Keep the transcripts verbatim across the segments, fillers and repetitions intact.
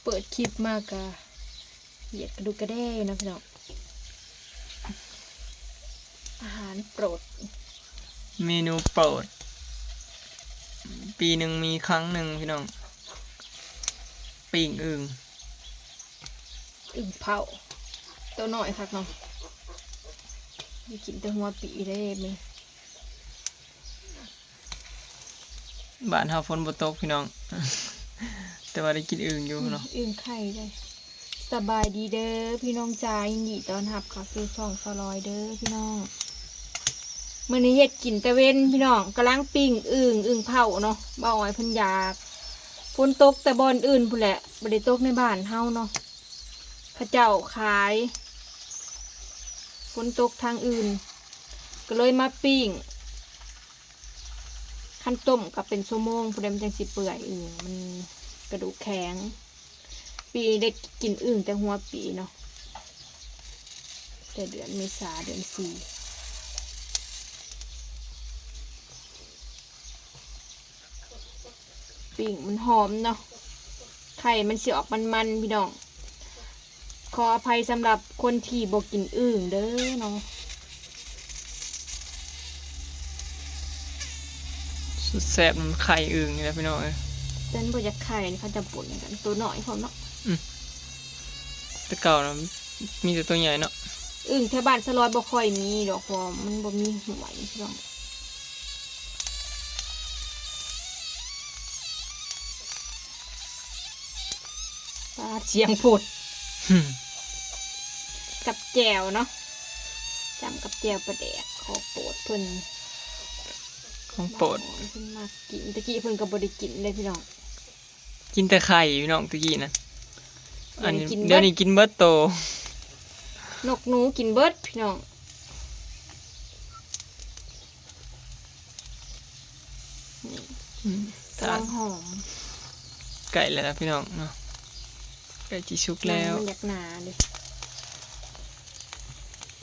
เปิดคลิปมากะเหยียดกระดูกกระเด้เนาะพี่น้อง อาหารโปรด เมนูโปรด ปีหนึ่งมีครั้งหนึ่งพี่น้อง ปิ้งอึ่ง อึ่งเผา ตัวน้อยคักเนาะ ได้กินแต่หัวปี๋เด้มื้อ บ้านเฮาฝนบ่ตกพี่น้อง แต่ว่าได้กินอึ่งอยู่เนาะ อึ่งไข่เด้ สบายดีเด้อพี่น้องจ้า ยินดีต้อนรับเข้าสู่ช่องสาวลอยเด้อพี่น้อง มื้อนี้เฮ็ดกินตะเว็นพี่น้อง กำลังปิ้งอึ่ง อึ่งเผาเนาะ บ่าวอ้อยเพิ่นอยาก ฝนตกแต่บ่อนอื่นพู้นแหละ บ่ได้ตกในบ้านเฮาเนาะ เขาเจ้าขาย ฝนตกทางอื่น ก็เลยมาปิ้ง คันต้มก็เป็นชั่วโมงพู้นแหละ มันจั่งสิเปื่อย อึ่งมันกระดูกแข็ง ปีได้กินอึ่งแต่หัวปีเนาะ แต่เดือนเมษา เดือนสี่ ปิ้งมันหอมเนาะ ไข่มันสิออกมันๆ พี่น้อง ขออภัยสำหรับคนที่บ่กินอึ่งเด้อเนาะ สุดแซ่บมันไข่อึ่งนี่แหละพี่น้องเอ้ย แต่มันบ่อยากไข่นี่ เขาจะปนกัน ตัวน้อยพร้อมเนาะ อืม แต่เก่านะมีแต่ตัวใหญ่เนาะ อึ่งแถวบ้านสาวลอยบ่ค่อยมีดอก เพราะมันบ่มีห้วยพี่น้อง ปาดเสียงโพด กับแจ่วเนาะ จ้ำกับแจ่วปลาแดก ของโปรดเพิ่น ของโปรด เพิ่นมักกิน ตะกี้เพิ่นก็บ่ได้กินเลยพี่น้อง กินแต่ไข่พี่น้องตะกี้นะ อันนี้ เดี๋ยวนี้กินเบิด เดี๋ยวนี้กินเบิดโต นกหนูกินเบิดพี่น้อง นี่ อืม กำลังหอม ใกล้แล้วนะพี่น้องเนาะ ใกล้สิสุกแล้ว มันอยากหนาเด้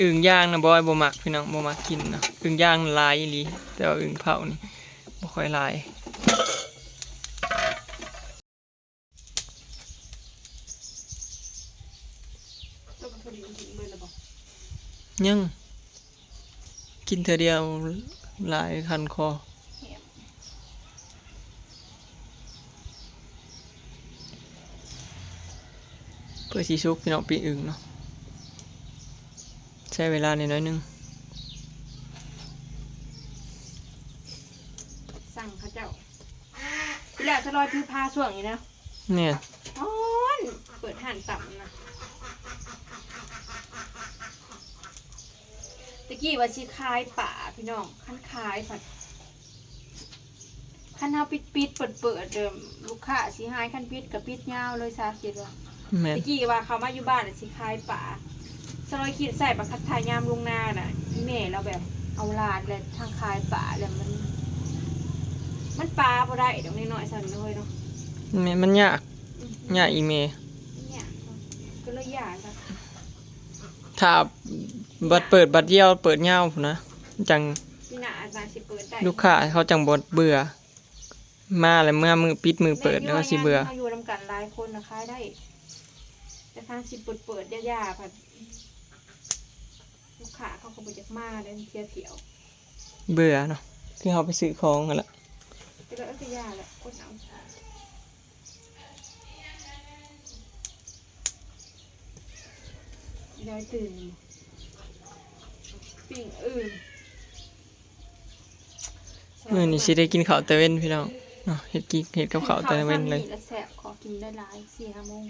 อึ่งย่างนะบอยบ่มักพี่น้อง บ่มักกินเนาะ อึ่งย่างหลายอีหลี แต่ว่าอึ่งเผานี่บ่ค่อยหลาย ยัง กินเทื่อเดียวหลายคันคอ เพื่อสิสุกพี่น้อง ปิ้งอึ่งเนาะ ใช้เวลานิดหน่อยหนึ่ง สั่งเขาเจ้า พี่แหละสาวลอยถือพาช่วงนี้นะ เนี่ย ฮ้อน เปิดห้านตำนะ ตะกี้ว่าสิขายปลาพี่น้อง คันขายผัด คันเฮาปิดๆ เปิดๆ เด้อ ลูกค้าสิหาย คันปิดก็ปิดยาวเลยซะ คิดว่า แม่น ตะกี้ว่าเขามาอยู่บ้านแล้วสิขายปลา สาวลอยคิดใส่บักคัดทายยามลงนาน่ะ อีแม่เราแบบเอาหลานและทางขายปลาแล้วมัน มันปลาบ่ได้ดอกน้อยๆ ซั่นเลยเนาะ แม่น มันยาก อืม ยากอีแม่ ยากเนาะ ก็เลยยากอะ ถ้าบัดเปิดบัดเดียว เปิดยาวพู้นนะ จั่ง ปีหน้าอาจารย์สิเปิดได้ ลูกค้าเขาจั่งบ่เบื่อ มาแล้วเมื่อมื้อปิดมื้อเปิด แม่นอยู่ แล้วก็สิเบื่อ ว่าย่านเขาอยู่นำกันหลายคนน่ะขายได้ แต่คันสิเปิดๆ ยาวๆ ผัด ลูกค้าเขาก็บ่อยากมาเด้ เที่ยวเที่ยว เบื่อเนาะ คือเฮาไปซื้อของหั่นล่ะ แต่ก็เอาแต่ยาแหละ อดเอา ยายตื่น ปิ้งอึ่ง มื้อนี้สิได้กินข้าวแต่เว็นพี่น้องเนาะ เฮ็ดกิน เฮ็ดกับข้าวแต่เว็นเลย กินข้าวซ้ำนี่ละแซ่บ ขอกินได้หลาย สี่ห้าโมง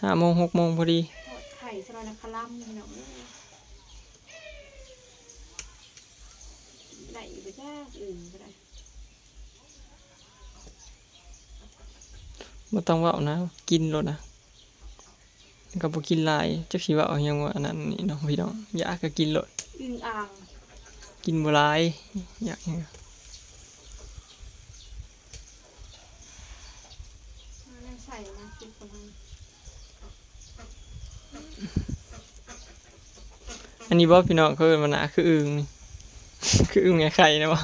ห้าโมง หกโมงพอดี ทอดไข่ซะหน่อยนะ คะลำพี่น้องเอ้ย ได้อยู่บ่จ้า อึ่งก็ได้ บ่ต้องเว้านะ กินโลดนะ ก็บ่กินหลาย จักสิเว้าหยังว่าอันนั้นนี่เนาะพี่น้อง อยากก็กินโลด อึ่งอ่าง กินบ่หลาย อยากหยัง เอายังใส่นะ กินประมาณ อันนี้บ่พี่น้อง เขาเอิ้นว่าหน้าคืออึ่งนี่ คืออึ่งแม่ไข่นะบ่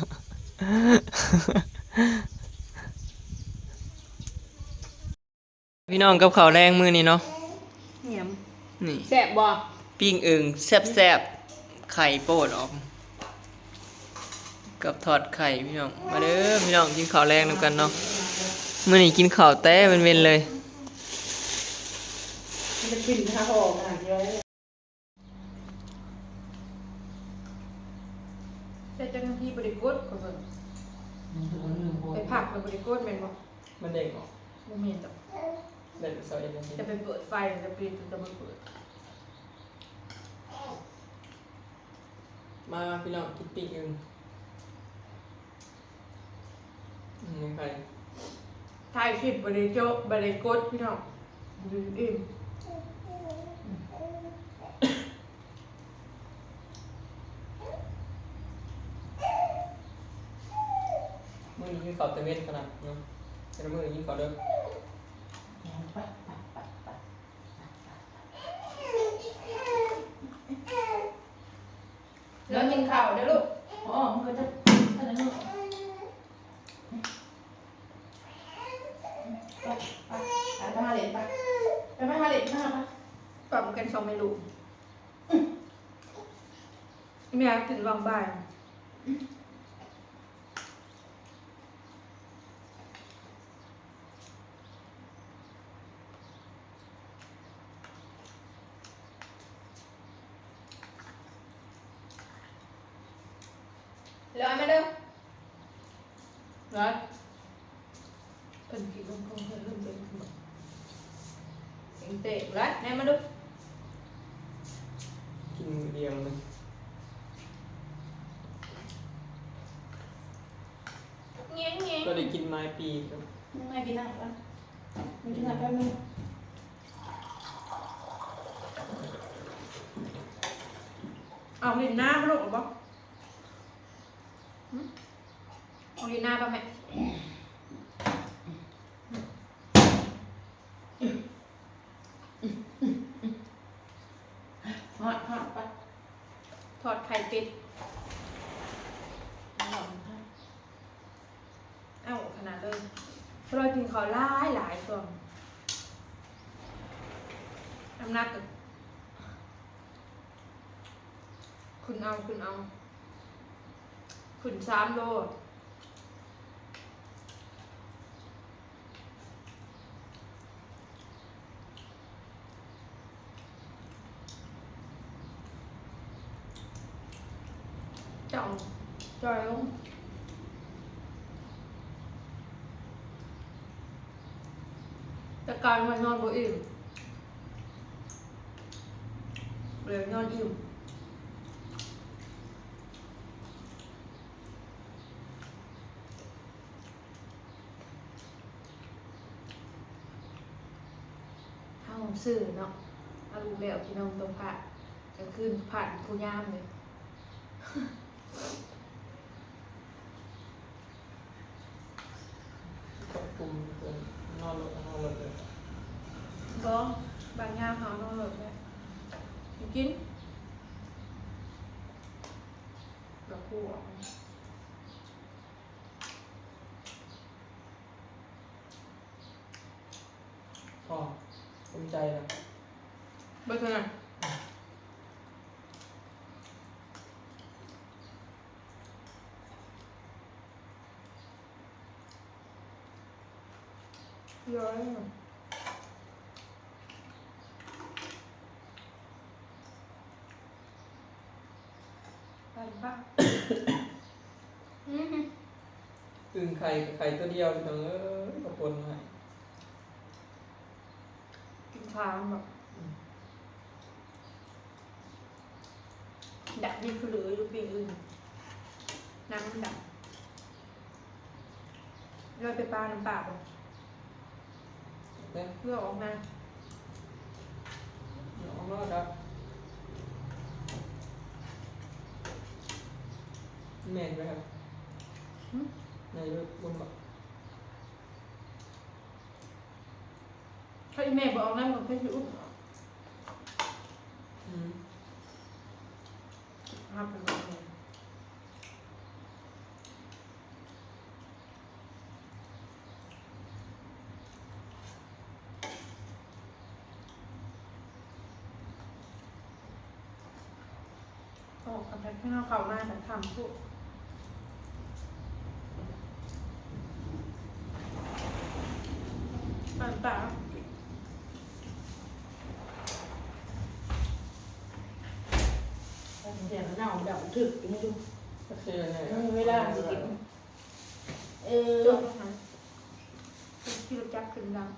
พี่น้อง กับข้าวแลงมื้อนี้เนาะ แหนม นี่ แซ่บบ่ ปิ้งอึ่งแซ่บๆ ไข่โปดออก กับทอดไข่พี่น้อง มาเด้อพี่น้อง กินข้าวแลงนำกันเนาะ มื้อนี้กินข้าวแต่เว็นๆ เลย มันจะปิ้งข้าวหอมขนาดนี้เลย แต่เจ้าหน้าที่บ่ได้กด ข้อยเบิ่ง อืม ไปพักแล้วบ่ได้กดแม่นบ่ มันเด้งออก บ่แม่นดอก ได้แต่ซอยเอ็นนาที จะไปเปิดไฟ จะปิด จะบ่เปิด มาพี่น้อง กินปิ้งอึ่ง อืม ใคร ถ่ายคลิปบ่ได้โจ๊ะ บ่ได้กดพี่น้อง อืม อิ่ม มื้อนี้กินข้าวแต่เว็นขนาดเนาะ แต่ละมื้อกินข้าวเด้อ แล้วกินข้าวเด้อลูก อ๋อ มันก็จะ จะได้ลูก ไป ไป ไปหาเล่นไป ไป ไปหาเล่น ไปหาไป ปรับกันสองแม่ลูก แม่กินวางบ่าย แล้วมาเด้อ ร้อย เพิ่นกินลงกองเพิ่นเริ่มเป็นขึ้นมา เต็งเตะ ร้อย แม่มาดู กินมื้อเดียวเลย เงี้ยเงี้ย ก็ได้กินไม้ปีครับ ไม่กินน้ำปะ ไม่กินน้ำแป๊บนึง เอาหลินหน้ามาลูก เอาบ่ หึ เอาหลินหน้าป่ะแม่ ฮอด ฮอด ไป ทอดไข่เป็ด เอ้า ขนาดเลย เพราะเรากินข้าวหลายหลายช่วง น้ำหนักก็ ขึ้นเอา ขึ้นเอา ขึ้นสามโล จ่องจ่อยลง แต่กลายมานอนบ่อิ่ม เลยนอนอิ่ม เฮาซื่อเนาะ เอาลูกแล้วพี่น้องต้องพลาด กลางคืนพลาดผู้ยามเลย ควบคุมจนนอนหลับนอนหลับเลย บ่ บางยามเฮานอนหลับเลย กิน แล้วคู่ออก พอ ภูมิใจนะ เบิดเท่านั้น ย้อยอะ ไปปะ อืม อึ่งไข่กับไข่ตัวเดียวพี่น้องเอ้ย ก็ปนให้ กินค้างแบบ อืม ดักนี่คือเหลืออยู่ปีอื่น น้ำมันดัก เราไปปลาน้ำปลาบ่ เนี่ย เพื่อออกมา เอาออกมาแล้วครับ แม่นไหมครับ หึ ในรูปบนบ่ ถ้าอีแม่บ่ออกน้ำของเพิ่นสิอุ้ม อืม ครับ เป็นแบบนี้ ออกกับแพ็คที่เราเข้ามาจากทำผู้ปั่นตาเสียงเน่าเดาถึกนี่ดู ก็คือเนี่ย เออเวลาสิกิน เออ จบแล้วนะ ที่รู้จักขึ้นดัง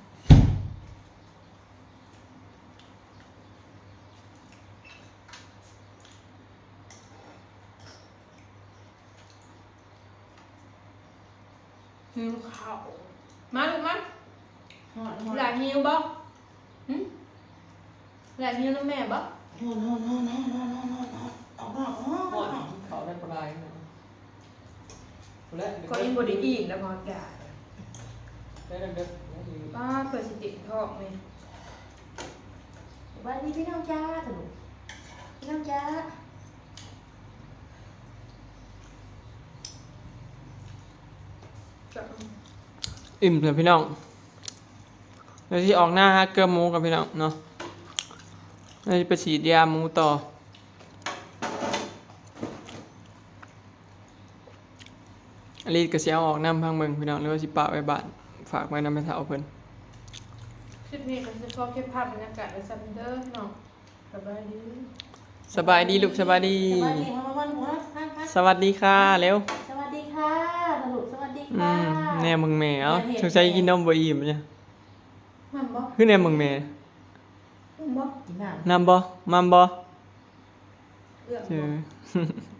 หิวข้าว มาลูกมา ฮอดฮอด หลานหิวบ่หึ หลานหิวน้ำแม่บ่ ฮอดฮอดฮอดฮอดฮอดฮอดฮอด ออกมา ออกมา ฮอด เขาได้ปลาไหลนะ และ ก็ยังบ่ได้อิ่มแล้วพอจ้ะ ได้เด็กๆ ป้าเพื่อสิติดท้องนี่ สบายดีพี่น้องจ้า สนุก พี่น้องจ้า อิ่มเลยพี่น้อง เดี๋ยวสิออกหน้าหาเกลือหมูกันพี่น้องเนาะ เดี๋ยวสิไปฉีดยาหมูต่อ อลิสก็สิเอาออกนำพังเบิ่งพี่น้อง หรือว่าสิปะไว้บ้าน ฝากไว้นำแม่เฒ่าเพิ่น คลิปนี้ก็สิขอเก็บภาพบรรยากาศไว้ซ้ำเด้อพี่น้อง สบายดี สบายดีลูก สบายดี สบายดี มาวันหัว สวัสดีค่ะ เร็ว สวัสดีค่ะ สรุป สวัสดี อื ค่ะ ม แนมเบิ่งแม่ เอ้า อยากเห็น สงสัยกินนมบ่อิ่มเนี่ย มันบ่ คือแนมเบิ่งแม่ มันบ่ กินน้ำ น้ำบ่ มันบ่ เลือก เอ บ่ อ